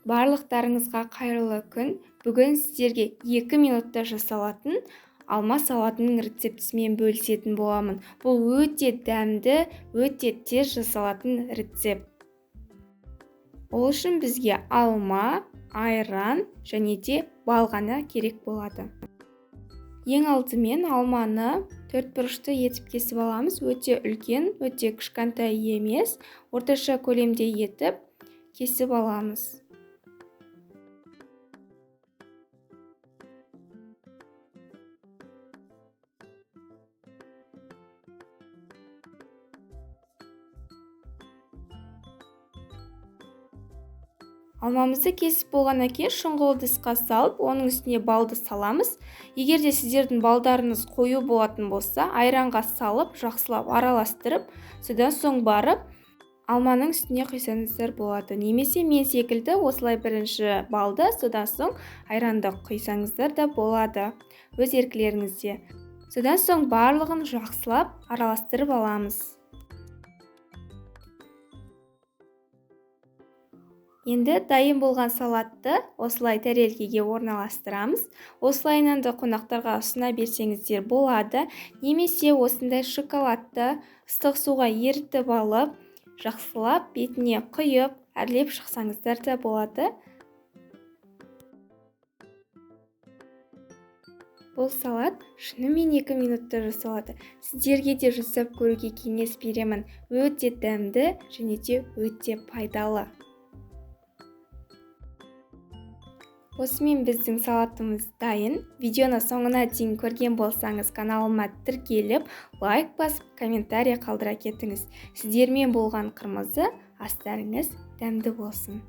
Барлықтарыңызға қайырлы күн. Бүгін сіздерге 2 минутта жасалатын алма салатының рецептісімен бөлісетін боламын. Бұл өте дәмді, өте тез жасалатын рецепт. Ол үшін бізге алма, айран және де бал ғана керек болады. Ең алдымен алманы төрт бұрышты етіп кесіп аламыз. Өте үлкен, өте кішкентай емес, орташа көлемде етіп кесіп аламыз. Алмамызды кесіп болғаннан кейін шұңғыл ыдысқа салып, оның үстіне балды саламыз. Егер де сіздердің балдарыңыз қою болатын болса, айранға салып, жақсылап араластырып, содан соң барып алманың үстіне құйсаңыздар болады. Немесе мен секілді осылай бірінші балды, содан соң айранды құйсаңыздар да болады. Өз еркілеріңізде. Содан соң барлығын жақсылап араластырып аламыз. Енді дайын болған салатты осылай тәрелкеге орналастырамыз. Осылайынан да қонақтарға ұсына берсеңіздер болады. Немесе осындай шоколадты ыстық суға ерітіп алып, жақсылап бетіне құйып, әрлеп шықсаңыздар да болады. Бұл салат шынымен 2 минутта жасалады. Сіздерге де жасап көруге кеңес беремін. Өте дәмді және де өте пайдалы. Осымен біздің салатымыз дайын. Видеоны соңына дейін көрген болсаңыз, каналыма тіркеліп, лайк басып, комментарий қалдыра кетіңіз. Сіздермен болған Қырмызы, астарыңыз дәмді болсын.